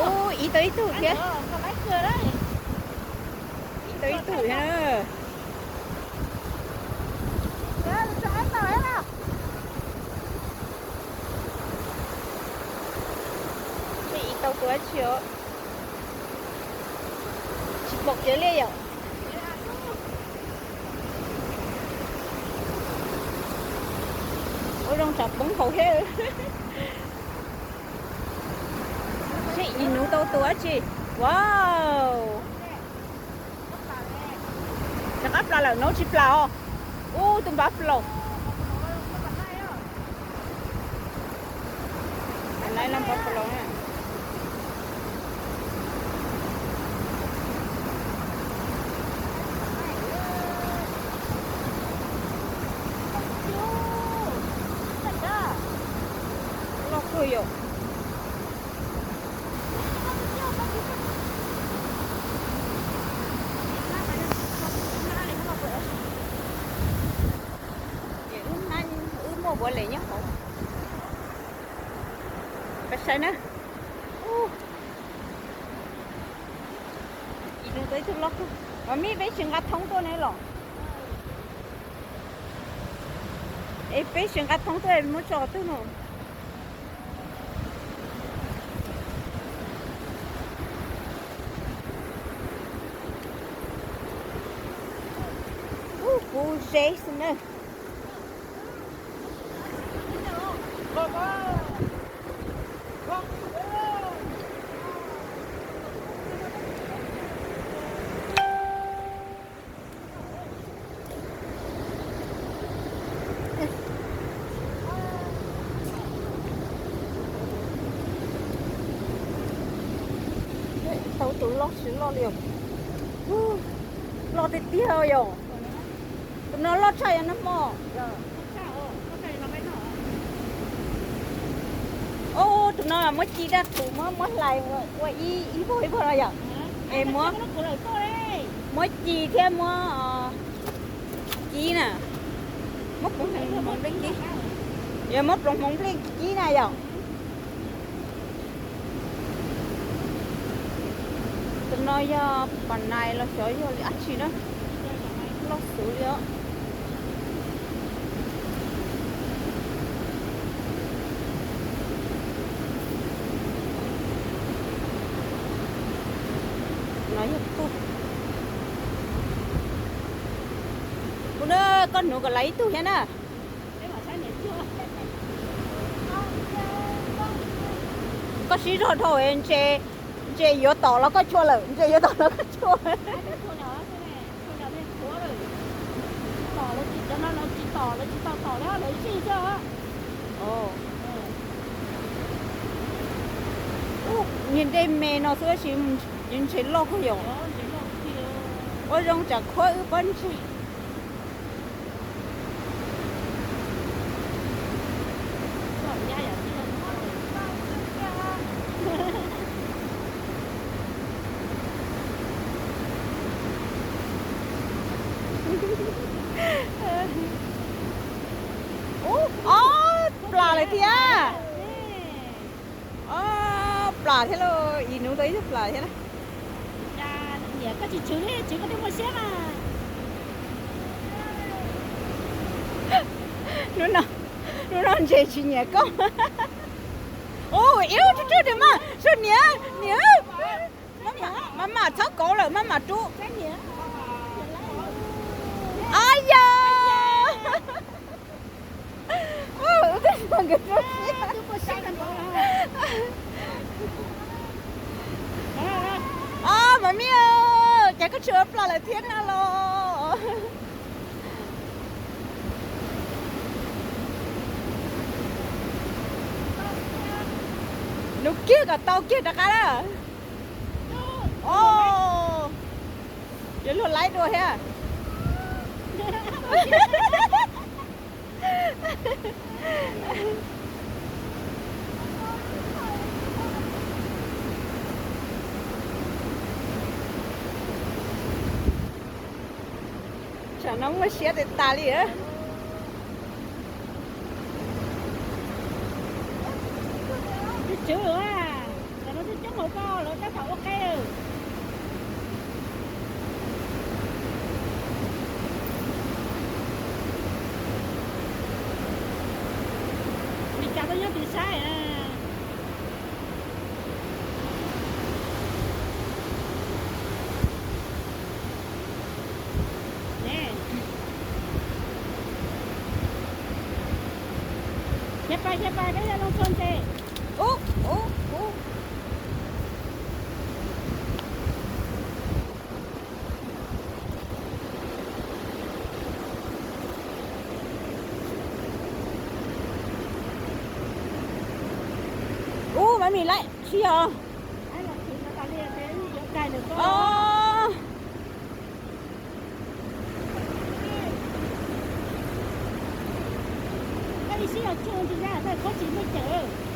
Ub, ib tau ib tug thiab. Ib tau ib tug thiab na. Ib tau tus dab tsi os? Tsis pom kev li yom. Ua zoo tsam poob hauv thiab. Seb ib hnub tau tus dab tsi. Wow. Rov qab plas lawm, hnub tsis plas os. Ub, tus npav plas. Npav plas. Loj kawg yom. Wb hnab, wb muaj buav lev nyob hauv. Peb saib na. Ib hnub tau ib tug loj kawg. Mas mib, peb tsis nqa thoob tuaj ne los? Es peb tsis nqa thoob tuaj muab tso qhov twg no? Ub, kuv ze xwb na. Tau tus loj tsis loj li os. Loj tiag tiag yom. Tus no loj tshaj yog nag hmo. Ub, tus no muab ci daj tus muab, muab hlais ua ib, ib vog ib vog no yom. Es muab, muab ci thiab muab kib na. Muab ploov hmoov nplej kib. Yog muab ploov hmoov nplej kib na yom. Tus no yog pas nais los xyov yog li dab tsi na. Loj xwb li os. No yog tug. Kuv na, koj nuv kom lawv ib tug thiab na. Koj siv zog dhau, ntses yuav tom los koj chua lawm, ntses yuav tom los koj chua. Niag dej me no xwb tab sis ntses loj kawg yom. Ua zoo tsam khuab wb pob ntseg. Ub, ob plas lawm thiab. Ob plas thiab lauj, ib hnub tau ib tug plas thiab na. Koj tsis tswv li, tswv koj thiaj muaj siab mas. Hnub no, hnub no ntses tsis nyiam koj. Ub, ib lub tswb tswb tiag mas, sub niam, niam. Maj mam txhob kauv lawm, maj mam rub. Ab yog. Ob, mas mib, cas koj tsis ua plas lawm thiab na los? Nug kiag kom tau kiag rov qab na. Yuav luag laib dua thiab. Tsam no muaj siab tiag tas li. Tswv lawm, tsam no twb Tab tom ua qe. Li cas tuaj nyob tim saib. Khiav pais, khiav pais, peb yuav zoo txog ntses. Ub, ub, ub. Ub, maiv mis laim tsis yog. Koj ib sib yog tsuj ntsis na, koj tsis muaj cawm.